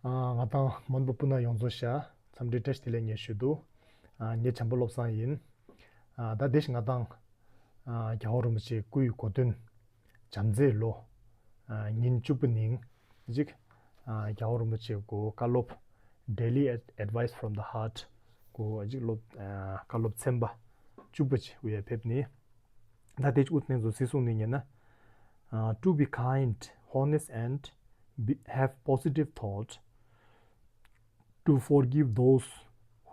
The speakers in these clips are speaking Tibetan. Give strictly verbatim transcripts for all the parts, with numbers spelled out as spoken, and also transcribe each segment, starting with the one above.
ང་དང་མོན་པ་སྤུན་ཟླ་ཡོངས་རྫོགས་ཤ་འཚམས་འདྲི་བཀྲ་ཤིས་བདེ་ལེགས་ངས་ཞུ་འདུག་ངའི་བྱམས་པ་བློ་བཟང་ཡིན། ད་དེ་ཞིག་ང་དང་རྒྱལ་བ་རིན་པོ་ཆེའི་སྐུའི་གོ་སྟོན་བྱམས་བརྩེའི་ལོ་ཉིན་བཅུ་པོ་ནིང་ཅིག་རྒྱལ་བ་རིན་པོ་ཆེའི་གོ་བཀའ་སློབ་Daily Ad- Advice from the Heart གོ་ཅིག་སློབ་བཀའ་སློབ་ཚན་པ་བཅུ་པོ་ཅིག་དབུ་ཡ་ཕེབས་ནི། ད་དེ་ཅིག་དབུ་ནས་ཚོ་སི་སུང་ནི་ཉན་ན། Uh, to be kind, honest, and be, have positive thought, to forgive those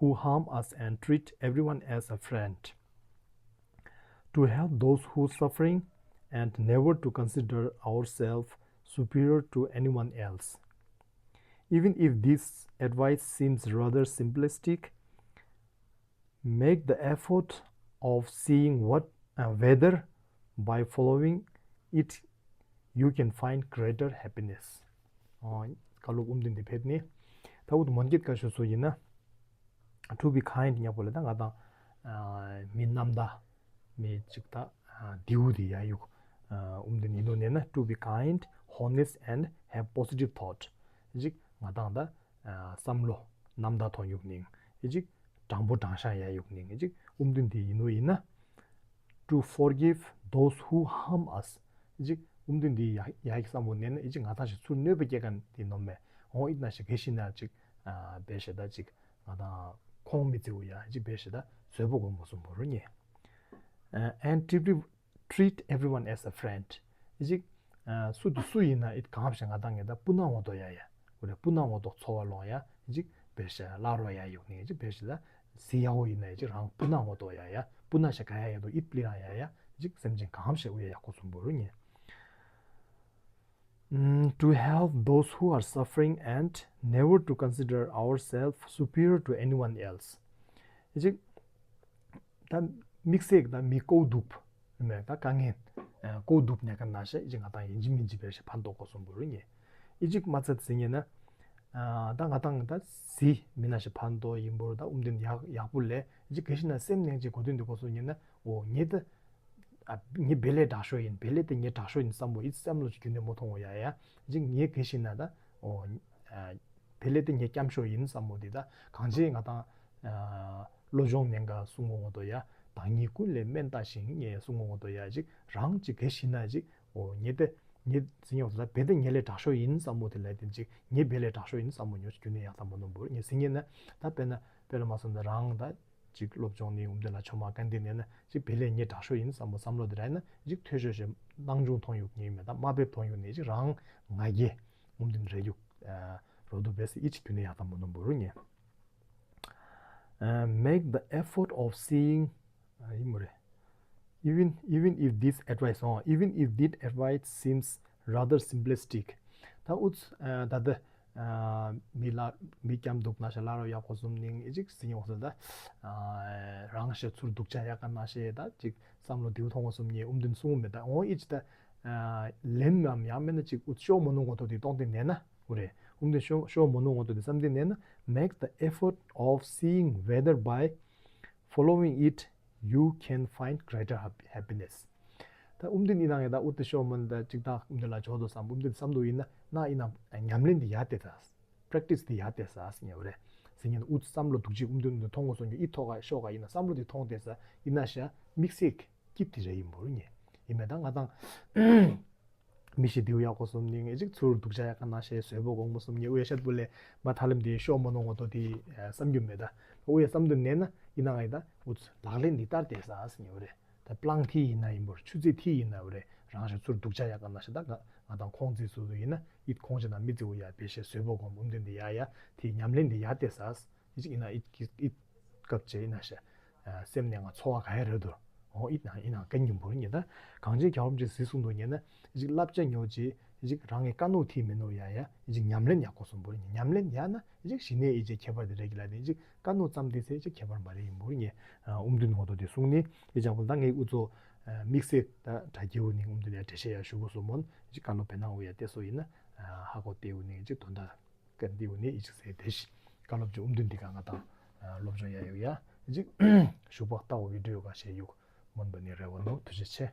who harm us and treat everyone as a friend, to help those who suffering, and never to consider ourselves superior to anyone else. Even if this advice seems rather simplistic, make the effort of seeing what uh, whether by following it you can find greater happiness. ཨོ། བཀའ་སློབ་ཨུམ་དུན་དེ་ཕེབས་ནི། ད་འུ་དུ་མོན་སྐད་ཀ་ཤོད་སོ་ཡིན་ན། To be kind ཉག་པོ་ལ་ད་ང་དང་ཨ་མི་རྣམ་དག་མི་ཅིག་ད་ཨ་དེའུ་དེ་ཡ་ཡུག་ཨ་ཨུམ་དུན་ཡིན་དུ་ནས་ན། To be kind, honest, and have positive thought. ཅིག་ང་དང་ད་བསམ་བློ་རྣམ་དག་ཐོང་ཡུག་ནིང་ཨི་ཅིག་དྲང་པོ་དྲང་བཞག་ཡ་ཡུག་ནིང་ཨི་ཅིག་ཨུམ་དུན་དེ་ཡིན་ནོ་ཡིན་ན། To forgive those who harm us. ཨི་ཅིག་ཨུམ་དུན་དེ་ཡ་ཡ་ཡིག་བསམ་བློ་ནན་ན་ཨི་ཅིག་ང་དང་ཞིག་ཚུར་གནོད་པ་སྐྱེལ་མཁན་དེ་ནོ་མེ་འོང་ཨི་ན་ཞིག་གེ་ཤི་ན་ཅིག་བེ་ཤེ་ད་ཅིག་ང་དང་ཁོང་མི་ཚེ་བུ་ཡ་ཨི་ཅིག་བེ་ཤེ་ད་བཟོད་པོ་གོང་མོ་སུམ་བུ་རུ་ཉེ། And treat everyone as a friend. ཨི་ཅིག་སུ་དུ་སུ་ཡིན་ན་ཨི་གང་བཞིན་ང་དང་ངེ་ད་སྤུ་ན་འོ་དོ་ཡ་ཡ། འོ་རེ་སྤུ་ན་འོ་དོ་ཚོ་བ་ལོང་ཡ། ཨི་ཅིག་བེ་ཤ་ལ་རོ་ཡ་ཡོག་ནི་ཨི་ཅིག་བེ་ཤ་ལ་སི་ཡ་འོ་ཡིན་ན་ཨི་ཅིག་རང་སྤུ་ན་འོ་དོ་ཡ་ཡ། སྤུ་ན་ཤ་ག་ཡ་ཡ་དོ་ཨི་པི་ལི་རང་ཡ་ཡ། ཨི་ཅིག་སེམས་ཅན་གང་བཞིན་འུ་ཡ་ཡག་ཁོ་སུམ་བུ་རུ་ཉེ། Mm, to help those who are suffering and never to consider ourselves superior to anyone else. ཨི་ཅིག་ད་དམིགས་བསལ་ད་མི་ཀོ་དུབ་མེ་ད་དཀའ་ངལ་ཀོ་དུབ་ནས་ཀ་ན་ཤ་ཨི་ཅིག་ང་དང་ཡིན་ཅི་མིན་ཅི་བེ་ཤ་ཕན་ཐོགས་གོ་སུམ་བུ་རུ་ཉེ། ཨི་ཅིག་མ་ཚད་ཟིན་ཉེ་ན་ད་ང་དང་ད་ཟི་མི་ན་ཤ་ཕན་ཐོགས་ཡིན་བུ་རུ་ད་ཨུམ་དུན་ཡག་ཡག་པོ་ལས་ཨི་ཅིག་གེ་ཤི་ན་སེམས་ནང་ཅིག་གོ་དོན་དུ་གོ་སུ་ཉེ་ན་འོ་ཉེ་ད། ཨ་ངའི་བེ་ལེ་དྲག་ཤོས་ཡིན། བེ་ལེ་དེ་ངའི་དྲག་ཤོས་ཡིན་བསམ་བློ་ཨི་བསམ་བློ་ཅིག་རྒྱུན་ནས་མོ་མཐོང་བ་ཡ་ཡ། ཅིག་ངའི་གེ་ཤི་ན་ད་ཨོ་ཨ་བེ་ལེ་དེ་ངའི་སྐྱམ་ཤོས་ཡིན་བསམ་བློ་དེ་ད་གང་ཅི་ང་དང་ཨ་བློ་སྦྱོང་ནན་ག་གསུང་ངོ་ངོ་དོ་ཡ། བདག་ཉིད་ཀུན་ལས་དམན་ལྟ་ཞིང་ངས་གསུང་ངོ་ངོ་དོ་ཡ། ཅིག་རང་ཅིག་གེ་ཤི་ན་ཅིག་ཨོ་ངའི་དེ་ངའི་ཟིན་ཡོང་ད་བེ་དེ་ངའི་ལས་དྲག་ཤོས་ཡིན་བསམ་བློ་དེ་ལས་དེ་ཅིག་ངའི་བེ་ལེ་དྲག་ཤོས་ཡིན་བསམ་བློ་ཉོ་ཅིག་རྒྱུན་ནས་ཡག་བསམ་བློ་ནོར་བུ་ངས་ཟིན་ངེ་ན་ད་དཔེར་ན་དཔེར་ན་མ་སོང་ད་རང་ད། ཅིག་སློབ་སྦྱོང་ནི་ཨུམ་དེ་ལ་ཆོ་མ་ཀན་དེ་ནས་ན་ཅིག་བེ་ལེ་ཉེ་དྲག་ཤོས་ཡིན་བསམ་བློ་བསམ་བློ་དེ་ར་ཡིན་ན་ཅིག་ཐོས་ཤོས་ཤེས་སྣང་ཆུང་མཐོང་ཡུག་ཉེ་མེད་ད་དམའ་འབེབས་མཐོང་ཡུག་ནི་ཅིག་རང་ང་རྒྱལ་ཨུམ་དེ་རེ་ཡུག་རོ་དུ་བེ་སི་ཨི་ཅིག་དུ་ནས་ཡག་དམ་པོ་ནོར་བུ་རུ་ཉེ། Make the effort of seeing ཡིན་མོ་རེ། Even, even if this advice, oh, even if this advice seems rather simplistic. ད་ཨུ་ཚ་ད་ད་མི་ལ་མི་སྐྱམ་འདུག་ན་ཤ་ལ་རོ་ཡག་པོ་གསུམ་ནིང་ཨི་ཅིག་སི་ཉོག་སོ་ད་རང་ཤ་ཚུར་འདུག་ཆ་ཡག་ག་ན་ཤེ་ད་ཅིག་བསམ་བློ་དེའུ་མཐོང་བ་གསུམ་ཉེ་ཨུམ་དུན་གསུང་མེད་ད་འོ་ཨི་ཅི་ད་ལེན་མམ་ཡང་མེད་ན་ཅིག་ཨུ་ཚ་ཤོ་མོ་ནོ་ངོ་ཐོ་དེ་གཏོང་དེ་ནས་ན་ཨུ་རེ་ཨུམ་དུན་ཤོ་ཤོ་མོ་ནོ་ངོ་ཐོ་དེ་བསམ་དེ་ནས་ན། Make the effort of seeing whether by following it you can find greater hap- happiness. ད་ཨུམ་དུན་ནི་ནང་ཡ་ད་ཨུ་ཏི་ཤོ་མོན་ད་ཅིག་ད་ཨུམ་དུན་ལ་ཇོ་དོ་བསམ་ཨུམ་དུན་བསམ་དུ་ཡིན་ན་ན་ཡིན་ན་ཉམས་ལེན་འདི་ཡ་དེ་ད་practice འདི་ཡ་དེ་ས་སི་ཉེ་བ་རེ་སི་ཉེ་ན་ཨུ་ཏི་བསམ་བློ་འདུག་ཅིག་ཨུམ་དུན་འདི་མཐོང་གོ་སོང་གི་ཨི་ཐོག་ག་ཤོག་ག་ཡིན་ན་བསམ་བློ་འདི་མཐོང་དེ་ས་ཡིན་ན་ཤ་དམིགས་བསལ་གྱི་དེ་རེ་ཡིན་བོར་ཉེ་ཡིན་མེད་ད་ང་དང་མི་ཤི་དེའུ་ཡག་པོ་གསུམ་ནི་ངེས་ཅིག་ཚུར་སྡུག་ཅག་ཡག་ག་ན་ཤེས་བཟོད་པོ་གོང་མོ་གསུམ་ཉེ་ཨུ་ཡ་ཤད་པོ་ལས་མ་ཐ་ལམ་དེ་ཤོ་མོ་ནོ་ངོ་ཏོ་དེ་བསམ་རྒྱུ་མེད་ད་ཨུ་ཡ་བསམ་དུ་ནས་ན་ཡིན་ན་ང་ཡི་ད་ཨུ་ཚ་ལག་ལེན་འདི་ལྟར་དེ་ས་ཨ་སི་ཉེ་བ་རེ་ད་པླང་ཐི་ཡིན་ན་ཡིན་པོར་ཆུ་ཚོད་ཐི་ཡིན་ན་བ་རེ་རང་ཤ་ཚུར་སྡུག་ཅག་ཡག་ག་ན་ཤེས་ད་ང་ང་དང་ཁོང་ཚི་སུ་དུ་ཡིན་ན་ཨིད་ཁོང་ཅི་ན་མི་ཚི་ཨུ་ཡ་བེ་ཤེ་བཟོད་པོ་གོང་མོ་འདི་འདི་ཡ་ཡ་དེ་ཉམས་ལེན་འདི་ཡ་དེ་ས་ཨ་སི་ཨི་ཅིག་ཡིན་ན་ཨིད་ཨིད་སྐབས་བྱས་ཡིན་ན་ཤ་སེམས་ནས་ང་འཚོ་བ་ག་ཡ་རེད་དོ། འོ་ཨི་ན་ཨི་ན་ཀན་ཉིན་བོར་ཉེ་ད་གང་ཅི་གྱ་བོམ་ཅི་སི་གསུང་དུ་ཉེ་ན་ཨི་ཅིག་བསླབ་བྱ་ཉོ་ཅི་ཨི་ཅིག་རང་གི་ཀ་ནོ་ཐི་མི་ནོ་ཡ་ཡ་ཨི་ཅིག་ཉམས་ལེན་ཡག་པོ་གསུང་བོར་ཉེ་ཉམས་ལེན་ཡ་ན་ཨི་ཅིག་ཞི་ནས་ཨི་ཅིག་ཁྱད་པར་དེ་རེད་ཀྱི་ལ་ནི་ཨི་ཅིག་ཀ་ནོ་ཙམ་དེ་ཚེ་ཨི་ཅིག་ཁྱད་པར་མ་རེད་ཡིན་བོར་ཉེ། ཨུམ་དུན་ངོ་ཏོ་དེ་གསུང་ནི་ཨི་ཅག་པོ་ད་ངའི་ཨུ་ཚོ་དམིགས་བསལ་ད་དྲ་རྒྱའུ་ནི་ཨུམ་དུན་ཡ་འགྲེལ་བཤད་ཡ་ཞུ་དགོས་སོ་མོན་ཨི་ཅིག་ཀ་ནོ་བེ་ནང་འུ་ཡ་ཏེ་སོ་ཡིན་ན་ཧ་གོ་ཏེ་འུ་ནི་ཨི་ཅིག་དོན་དག་ཀན་ཏི་འུ་ནི་ཨི་ཅིག་སེ་དེ་ཤི་བཀའ་སློབ་ཅིག་ཨུམ་དུན་འདི་ག་ང་དང་སློབ་སྦྱོང་ཡ་ཡོད་ཡ་ཨི་ཅིག་ཞུགས་པ་ལྟ་བ་བི་ཌིའོ་ག་ཤེས་ཡུག་མོན་པ་ནི་རེ་བ་ནོ་ཐུགས་རྗེ་ཆེ།